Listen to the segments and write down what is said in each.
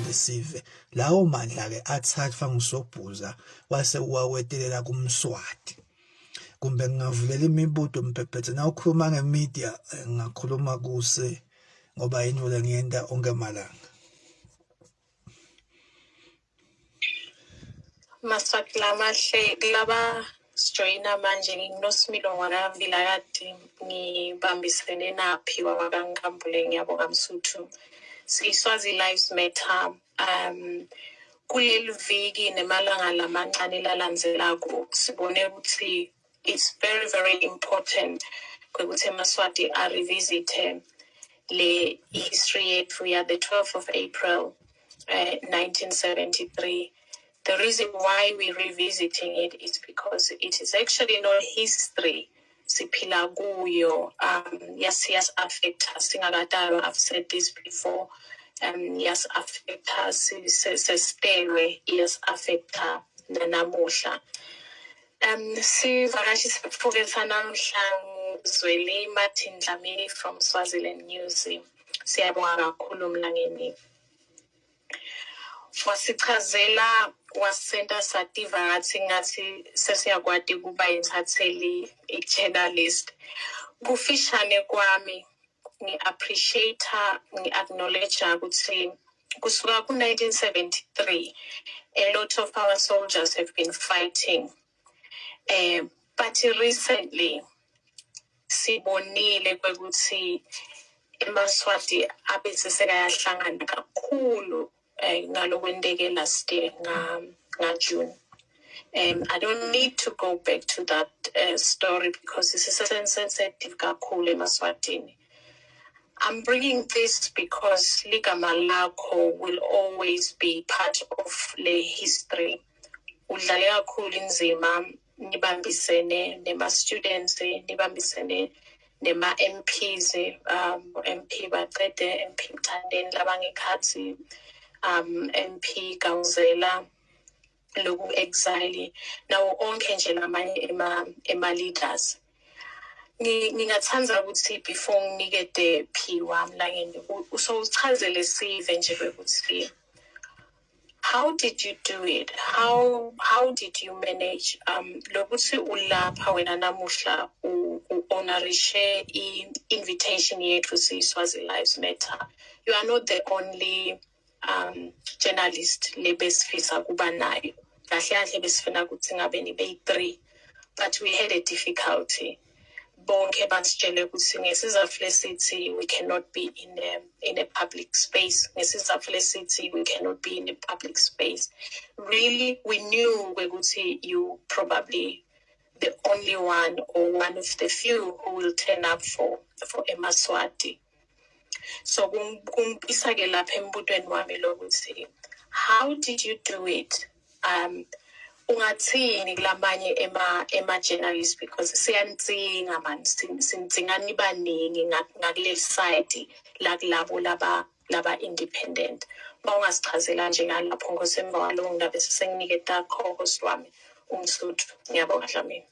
Lesive lawo mandla ke athathwa nguSobhuza wase uwawetelela kuMswati. Kumbe ngingavulela imibuto Mphephethe nawukhuluma ngemedia ngingakhuluma kuse ngoba yintfo lengiyenta onkhe malanga. Maswati lamahle kulaba sijoyina manje nginoSimilo wakaVilakati ngibambisene naPhiwa wakaNkambule ngiyabonga Msuthu. SiyiSwazi Lives Matter um kuleli viki nemalanga lamancane lalandzelako sibone ukuthi it's very very important kwekuthi emaSwati a-revisite le history yetfu ya the 12th of April 1973. The reason why we're revisiting it is because it is actually not history siphila kuyo um yes yes affecta singakatalwa i've said this before um yes affecta sesitelwe yes affecta nanamuhla um sivakashi sifike sanamhla Zweli Martin Dlamini from Swaziland News siyabonga kakhulu mlangeni Wasichazela wasenta sativa ngatsi ngatsi sesiyakwati kuba yintsatseli i-journalist. Kufishane kwami ngi-appreciate-a ngi-acknowledge-a kutsi kusuka ku-1973 a lot of our soldiers have been fighting. Eh, but recently sibonile kwekutsi emaSwati abese sekayahlangana kakhulu eh, ngalokwenteke last year nga, nga-June. I don't need to go back to that story because this is sensitive kakhulu emaSwatini. I'm bringing this because ligama lakho will always be part of le history. Udlale kakhulu inzima nibambisene nema-students, nibambisene nema-MPs, MP Bacede, MP Mthandeni labangekhatsi, MP Gawuzela loku-exile, nawo onkhe nje lamanye ema-leaders. Ngingathanda ukuthi before nginikete Phiwa Mlangeni, usowuchazele sive nje kwekutsi how did you do it? How how did you manage lokuthi ulapha wena namuhla u-honorishe i-invitation yethu siyiSwazi Lives Matter. You are not the only journalist lebesifisa kuba nayo. Kahle kahle besifuna ukuthi ngabe nibe yi-3 but we had a difficulty. Bonke basitshele ukuthi ngesizathu lesithi we cannot be in a public space. Ngesizathu lesithi we cannot be in a public space. Really, we knew ukuthi you probably the only one or one of the few who will turn up for emaSwati. So kungibisa ke lapha embutweni wami lokuthi how did you do it? Ungathini kulamanye ema journalists because siyanitsinga man, sinitsinga nibaningi ngakuleli side la kulabo laba independent. Mawungasichazela nje ngalapho ngosemva kwaloko ngabe senginiketa co-host wami uMsuthu. Ngiyabonga Dlamini.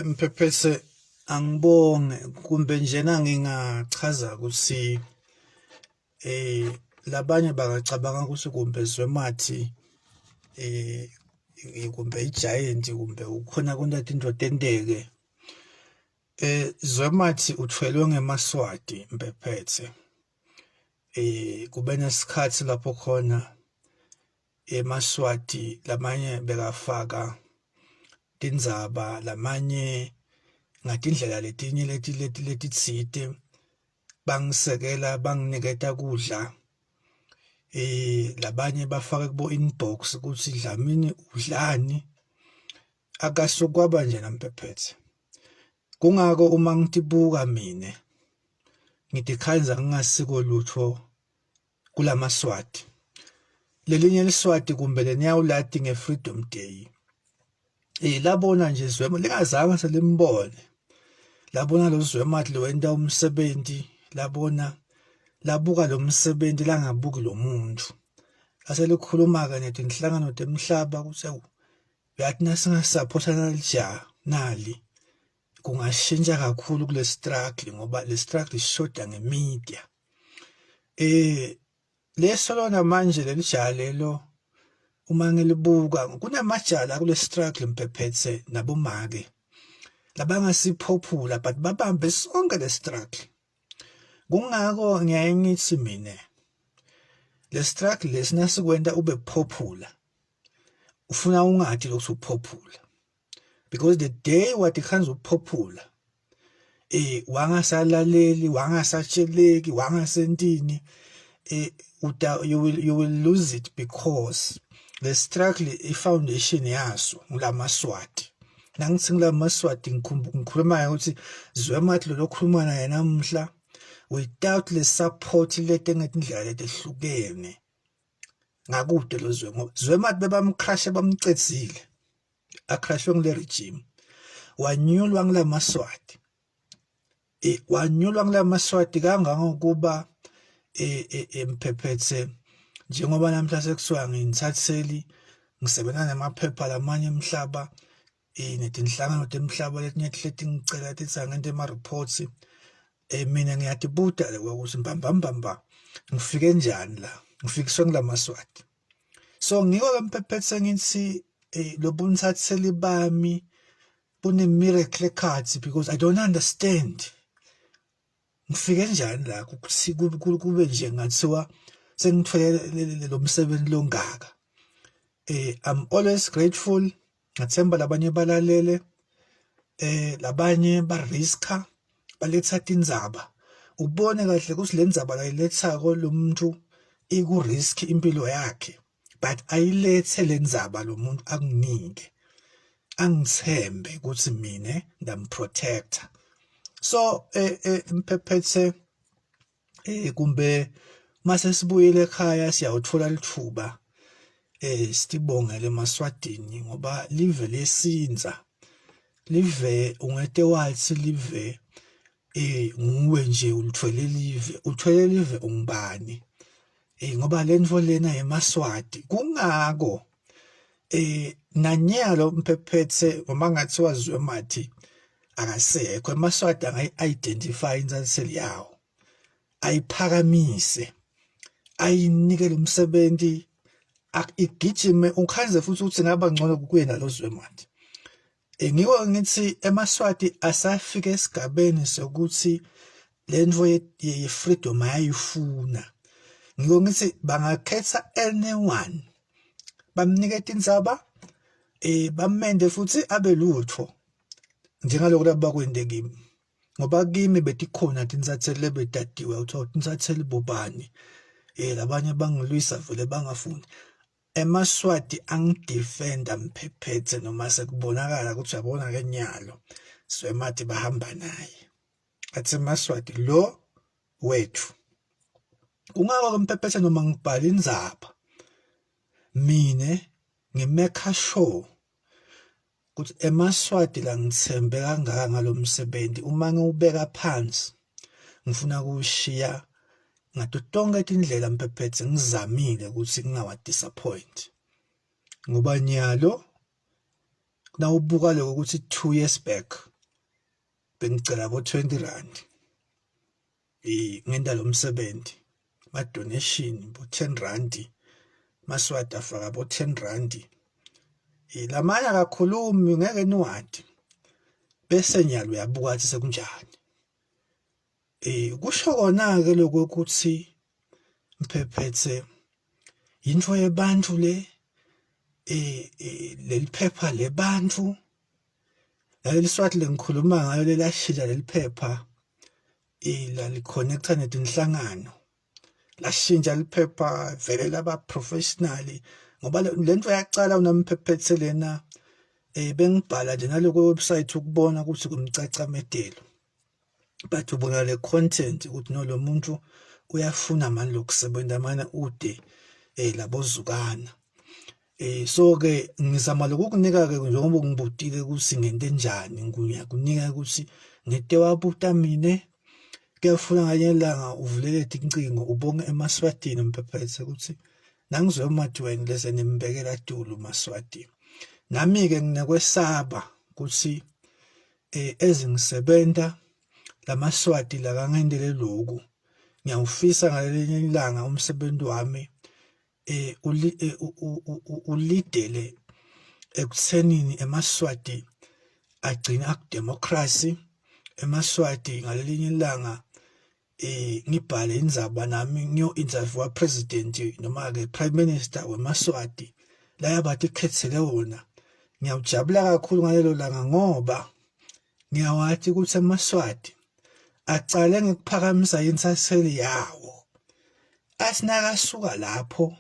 Mphephethe angibonge kumbe njena ngingachaza ukuthi labanye bangacabanga ukuthi kumbe Zwemathi kumbe igiant kumbe ukhona kwenta tintfo tenteke. Zwemathi uthwelwe ngemaSwati Mphephethe. Kube nesikhathi lapho khona emaSwati lamanye bekafaka tindzaba lamanye ngatindlela letinye leti leti letitsite bangisekela banginiketa kudla labanye bafaka kubo inbox ukuthi Dlamini udlani akasukwaba nje naMphephethe. Kungako uma ngitibuka mine ngitikhandza ngingasiko lutho kulamaSwati. Lelinye liSwati kumbe leniyawulati nge-Freedom Day. Labona nje Zwema lingazange selimbone. Labona lo Zwemathi lowenta umsebenzi, labona labuka lo msebenzi langabuki lo muntu. Aselikhuluma-ke netinhlangano temhlaba ukuthi awu uyathi nasingasapotha nalijaha nali kungashintsha kakhulu kule struggle ngoba le struggle ishoda ngemedia. Eh leso lona manje lelijaha lelo uma ngilibuka kunamajala kule struggle mphephethe nabomake labangasiphophula but babambe sonke le struggle. Kungako ngiyaye ngithi mina le struggle lesi nasikwenta ube popular ufuna ungathi lokhu upopular because the day wathi khanza upopular eh wangasalaleli wangasatsheleki wangasentini eh uta you will you will lose it because the struggle i foundation yaso ngulamaswati nangithi ngulamaswati ngikhuluma ukuthi Zwemathi lo lokhuluma naye namuhla without le support lete ngetindlela letehlukene ngakude lo zwe ngoba Zwemathi bebamcrashe bamcedzile acrashwe ngile regime wanyulwa ngulamaswati eh wanyulwa ngulamaswati kangangokuba eh, eh, emphephethe njengoba namhla sekuthiwa nginthatheli ngisebenza namaphepha lamanye emhlaba eh netinhlangano temhlaba letinye tihleti ngicela tithi angente ama reports eh mina ngiyatibuta le ukuthi mbamba mbamba ngifike njani la ngifikiswe ngulamaswati so ngiko ke mphephethe ngithi eh lobunthatheli bami bune miracle ekhathi because I don't understand ngifike njani la ukuthi kube nje ngathiwa sengithwele lo msebenzi longaka eh I'm always grateful ngathemba labanye balalele eh labanye ba riska baletha tindzaba ubone kahle ukuthi le ndzaba layilethako lo muntu iku risk impilo yakhe but ayilethe le ndzaba lo muntu akunike angithembe ukuthi mina ndamprotector so eh, eh mphephethe eh kumbe mase sibuyele ekhaya siyawuthola lithuba eh sibongele emaswadini ngoba live lesinza live ungete wathi live eh nguwe nje ulithwele live uthwele live ungubani eh ngoba lento lena yemaswati kungako eh nanyalo mphephethe noma ngathiwa zwemathi akasekho emaswati angayi-identify insatheli yawo ayiphakamise ayinike lo msebenzi igijime ukhanze futhi ukuthi ngaba ngcono kuyena lo zwemathi Eh, ngiko ngithi emaSwati asafika esigabeni sokuthi lento ye-freedom ayayifuna. Ngiko ngithi bangakhetha anyone bamnikete indzaba eh bamende futhi abe lutho njengalokhu laba bakwente kimi ngoba kimi betikhona tinsatheli lebetatiwe kuthiwa tinsatheli bobani eh labanye bangilwisa vele bangafuni EmaSwati angidefenda mphephethe noma sekubonakala ukuthi uyabona ke nyalo Swemati bahamba naye athi emaSwati lo wethu kungako ke mphephethe noma ngibhala indzaba mina ngimekha sure ukuthi emaSwati la ngithembe kangaka ngalomsebenzi uma ngiwubeka phansi ngifuna kuwushiya ngato tonke tindlela mphephethe ngizamile ukuthi ngingawa disappoint ngoba nyalo nawubuka lokho ukuthi 2 years back bengicela bo 20 rand ngenta lo msebenzi ma donation bo 10 rand maswati afaka bo 10 rand lamanye akakhulumi ngeke niwadi bese nyalo uyabuka ukuthi sekunjani eh kusho kona ke lokho ukuthi mphephethe yinto yebantu le eh, eh leli phepha lebantu Leli swati lengikhuluma ngayo lelashila leli phepha lalikhonekta netinhlangano lashintsha liphepha vele laba professional ngoba lento yaqala unamphephethe lena eh bengibhala nje naloko website ukubona ukuthi kumcacamedelo but ubona le content ukuthi no lo muntu uyafuna mani lokusebenza mane ude eh labozukana eh so ke ngizama lokukunika ke njengoba ngibutile ukuthi ngente njani ngiyakunika ukuthi ngete wabuta mine kuyafuna nganye ilanga uvulele tincingo ubonge emaswatini mphephethe ukuthi Nangizwe wena lese nimbekela tulu maSwati. Nami ke nginekwesaba kutsi ezingisebenta lamaSwati lakangentele loku, ngiyawufisa ngalelinye ilanga umsebenzi wami ulidele ekuthenini emaSwati agcine akudemocracy. EmaSwati ngalelinye ilanga ngibhale indzaba nami ngiyo interview president noma ke prime minister wemaSwati layabatikhetsele wona. Ngiyawujabula kakhulu ngalelo langa ngoba ngiyawati ukuthi emaSwati acale ngekuphakamisa insatseli yawo. Athi nakasuka lapho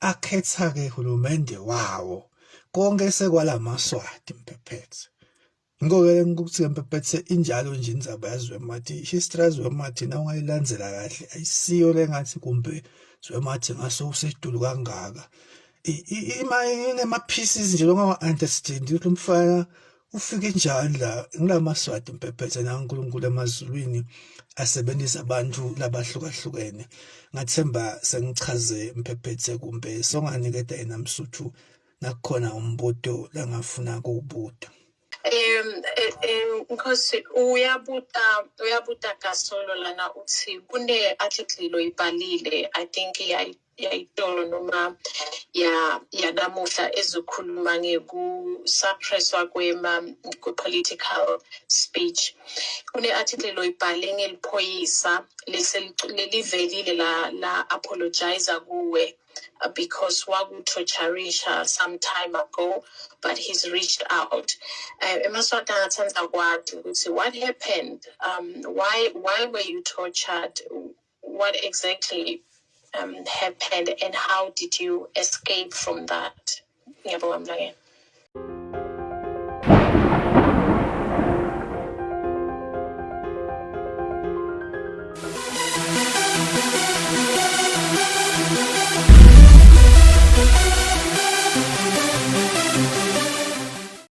akhetha-ke hulumende wawo, konke sekwalamaSwati Mphephethe. Ngiko-ke ngikuthi-ke Mphephethe injalo nje indzaba yaZwemathi, history yaZwemathi na ungayilandzela kahle ayisiyo lengathi kumbe Zwemathi ngase usedulu kangaka. Inema-pieces nje longawa-understand ukuthi umfana ufike njani la. NgilamaSwati Mphephethe naNkulunkulu emazulwini asebenzisa abantu labahlukahlukene. Ngathemba sengichaze Mphephethe, kumbe songaniketa yena Msuthu nakukhona umbuto langafuna kuwubuta. Nkosi, uyabuta Gasolo lana, uthi kune article loyibhalile, I think yayitolo noma ya yanamuhla, ezokhuluma ngekusuppresswa kwema kwe-political speech. Kune article loyibhale ngeliphoyisa lelivelile la apologize kuwe because wakutorturisha some time ago, but he's reached out. EmaSwati angathanda kwati ukuthi what happened, why were you tortured, what exactly happened and how did you escape from that? Ngiyabonga, Mlangeni.